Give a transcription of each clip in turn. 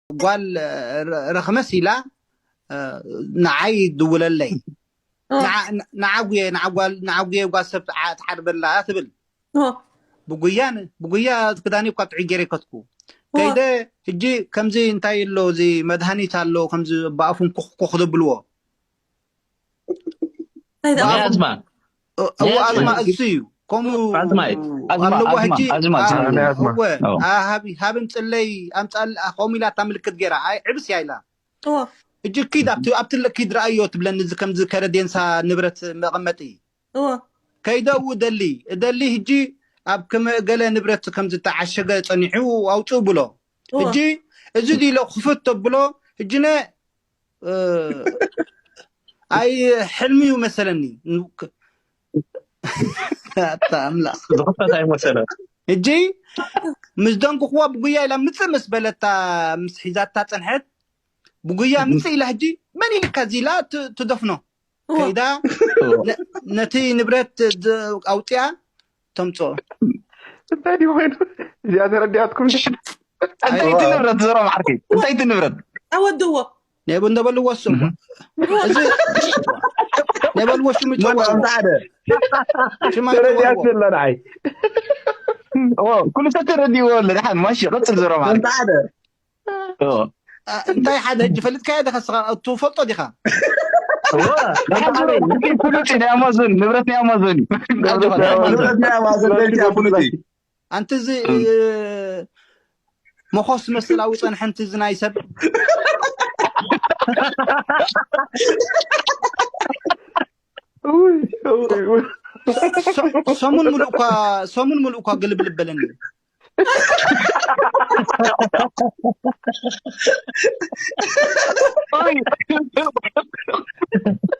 ጓል ረኽመስ ኢላ ንዓይ ድውለለይ። ንዓጉየ ንዓጓል ንዓጉየ ጓል ሰብ ትዓርበላ ትብል። ብጉያ ብጉያ ክዳኒ እኳ ጥዑይ ገይረ ከትኩ ከይደ። ሕጂ ከምዚ እንታይ ኣሎ፣ እዚ መድሃኒት ኣሎ፣ ከምዚ ብኣፉን ኩኽኩኽ ዘብልዎ። ኣዝማ እሱ እዩ። ከምኡ ኣለዎ። ሕጂ ሃቢ ሃብም ፅለይ ኣምፃል ከምኡ ኢላታ ምልክት ገይራ። ኣይ ዕብስ እያ ኢላ። ሕጂ ኪድ ኣብቲ ኪድ ረኣዮ ትብለኒ። እዚ ከምዚ ከረዴንሳ ንብረት መቐመጢ ከይደው እደሊ እደሊ። ሕጂ ኣብ ከም ገለ ንብረት ከም ዝተዓሸገ ጸኒሑ ኣውጽኡ ብሎ። ሕጂ እዚ ድሎ ክፍት ተብሎ። ሕጂ ነ ኣይ ሕልሚ እዩ መሰለኒ። ኣታ ኣምላኽ ዝኽፈት ኣይመሰለን። ሕጂ ምስ ደንግኽዋ ብጉያ ኢላ ምጽእ ምስ በለታ፣ ምስ ሒዛታ ጸንሐት። ብጉያ ምጽእ ኢላ ሕጂ መን ኢልካ እዚ ኢላ ትደፍኖ። ከይዳ ነቲ ንብረት ኣውፅያ ተምፅኦ። እንታይ ድዩ ኮይኑ? እዚኣ ተረዲኣትኩም? እንታይ እቲ ንብረት ዘሮ ማዕርኪ? እንታይ እቲ ንብረት? ኣወድዎ። ነቡ እንደበልዎ እሱ እዚ ነበልዎ ሽሙ ይፀውዕዎ። ሽማ ተረዲኣት ይፀውዕዎ። ዘላ ንዓይ ኩሉ ሰብ ተረዲእዎ ኣሎ። ደሓን ማሺ ቀፅል ዘሮ ማዕርኪ። እንታይ ሓደ ሕጂ ፈሊጥካዮ ዲኻ? ንስኻ ትፈልጦ ዲኻ? ፍሉጥ ናይ ኣማዞን ንብረት ናይ ኣማዞን እዩ። ንብረት ናይ ኣማዞን ለይቲ ፍሉጥ እዩ። ኣንቲ እዚ መኾስ መስል ኣውፀን ሓንቲ እዚ ናይ ሰብ ሰሙን ሙሉእ እኳ ሰሙን ሙሉእ እኳ ግልብልብ በለኒ።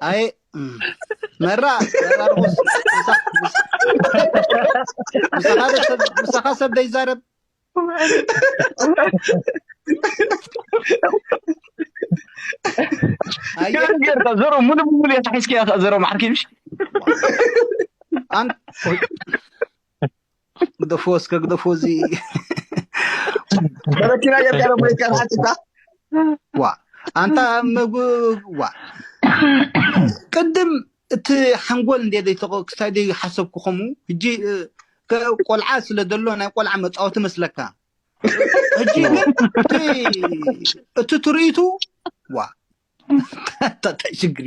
ኣይ መራ መራ ርኹስ ምሳኻ ሰብ ዘይዛረብ ጌርካ ዘሮ ሙሉ ብሙሉ እየ ተሒዝክያ ዘሮ ማዕርኪ ምሽ ግደፎ እስከ ግደፎ እዚ መኪና ጌርካ ደሞ ይከርሓጭካ ዋ ኣንታ መጉ ዋ ቅድም እቲ ሓንጎል እንደ ክሳይ ደይ ሓሰብኩ ከምኡ ሕጂ ቆልዓ ስለ ዘሎ ናይ ቆልዓ መፃወቲ መስለካ። ሕጂ ግን እቲ ትርኢቱ ዋ ሽግር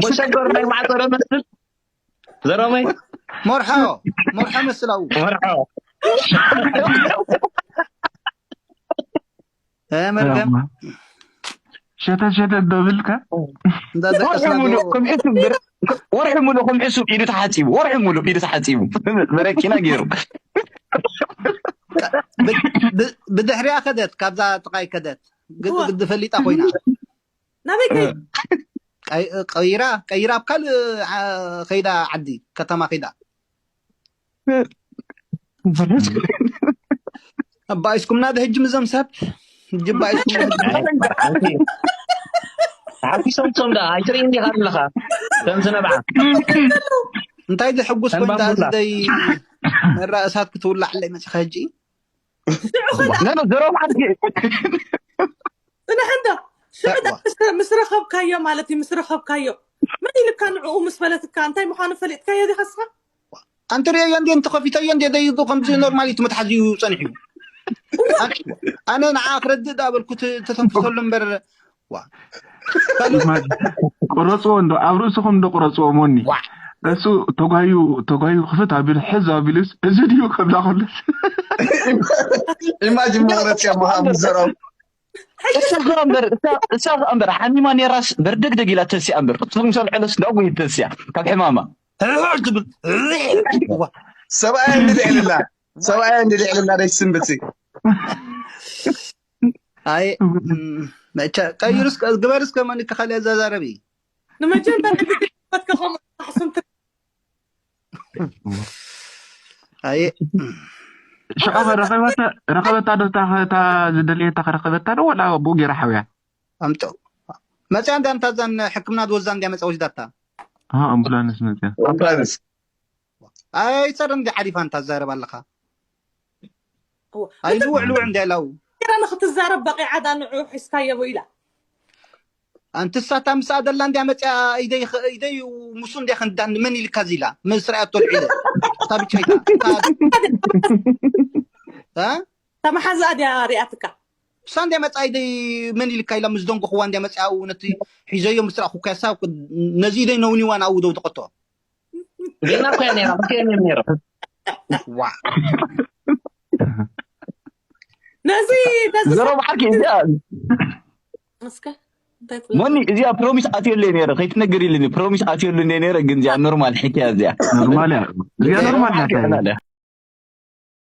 መሸገር ናይ ማዕፀረ መስል ዘረመይ መርሖ መርሖ መስላው መርሖ መርገም ሸተት ሸተት ዶብልካ ወርሒ ሙሉእ ከም ዕሱብ ወርሒ ሙሉእ ከም ዕሱብ ኢዱ ተሓፂቡ ወርሒ ሙሉእ ኢዱ ተሓፂቡ መረኪና ገይሩ ብድሕሪያ ከደት ካብዛ ጥቃይ ከደት ግዲ ፈሊጣ ኮይና ናበይ ከይድ ቀይራ ቀይራ ኣብ ካልእ ከይዳ ዓዲ ከተማ ከይዳ ኣባኢስኩም ናደ ህጂ ምዞም ሰብ ህጂ ኣባኢስኩም ሓፊሶም ቶም ዳ ኣይትርኢ እንዲኻ ኣለኻ ከም ዝነብዓ እንታይ ዘሕጉስ ኮይንታ ዝደይ መራ እሳት ክትውላዕ ኣለይ መፂኻ ህጂ ዘረባ ዓድኪ ፅንሕ እንዶ ሽዑ ምስ ረኸብካዮ ማለት እዩ ምስ ረኸብካዮ መን ኢልካ ንዕኡ ምስ ፈለትካ እንታይ ምዃኑ ፈሊጥካዮ ዲኻ ስኻ ኣንተ ሪኦ እንዴ እንተኸፊተዮ እንዴ ደይዱ ከምዚ ኖርማሊቲ መትሓዚ እዩ ፀኒሑ ኣነ ንዓ ክረድእ ዳበልኩ ተተንፍሰሉ እምበር ቁረፅዎ እንዶ ኣብ ርእስኹም እንዶ ቁረፅዎ ሞኒ እሱ ተጓዩ ተጓዩ ክፍት ኣቢሉ ሕዝ ኣቢሉስ እዚ ድዩ ከብላ ከሎስ ኢማጂን መቕረፂ ምሃብ ዘረብ እሳ እምበር እሳ እምበር ሓሚማ ኔራስ በርደግደግ ኢላ ተሲያ እምበር ክትኩም ሰልዕለስ ዳጉ ተሲያ ካብ ሕማማ ትብል ሰብኣይ እንድልዕልላ ሰብኣይ እንድልዕልላ ደይ ስንብቲ ኣይ መቸ ቀይሩ ግበር እስከ መን ከኻል ያዛዛረቢ ንመጀመርያ ግዜ ከኸሙ ኣሕሱም ኣየ ሽዑ ረኸበታ ዶ እታ ዝደልየታ ከረኸበታ ዶ ወላ ብኡ ገይራ ሓውያ ኣምጠው መፅያ እንዳ እንታ እዛን ሕክምና ዝወዛ እንዲያ መፃ ወስዳታ ኣምቡላንስ መፅያ ኣምቡላንስ ኣይፀር እንዲ ዓሪፋ እንታ ትዛረብ ኣለኻ ኣይዚ ውዕል ውዕ እንዳ ኢላው ራ ንክትዛረብ በቂዓ ዳ ንዑ ሒዝካዮ ኢላ ኣንቲ ሳታ ምስኣ ደላ እንዲያ መፅያ ኢደይ ኢደይ ሙሱ እንዲያ ከንዳን መን ኢልካ ዚላ መስርያ ተልዒለ ሳብቻይታ ተመሓዛ ድያ ሪኣትካ እሳ እንዲያ መፃ ኢደይ መን ኢልካ ኢላ ምስ ደንጎኽዋ እንዲያ መፅያ ኣብኡ ነቲ ሒዘዮ ምስ ረኣኹካ ሳብ ነዚ ኢደይ ነውኒዋ ንኣው ደው ተቐቶ ጌና እኮ እያ ነይራ መቸ እዮም ነይሮም ዋ ነዚ ነዚ ዘሮ ባሓቂ እዚኣ እስከ እንታይ ትብሎ? ሞኒ እዚኣ ፕሮሚስ ኣትዮለይ ነይረ ከይትነገር ኢልኒ ፕሮሚስ ኣትዮሉ እንደ ነይረ ግን እዚኣ ኖርማል ሕክያ እዚኣ ኖርማል እያ እዚኣ ኖርማል እያ ሓቂ እንታይ ይላል።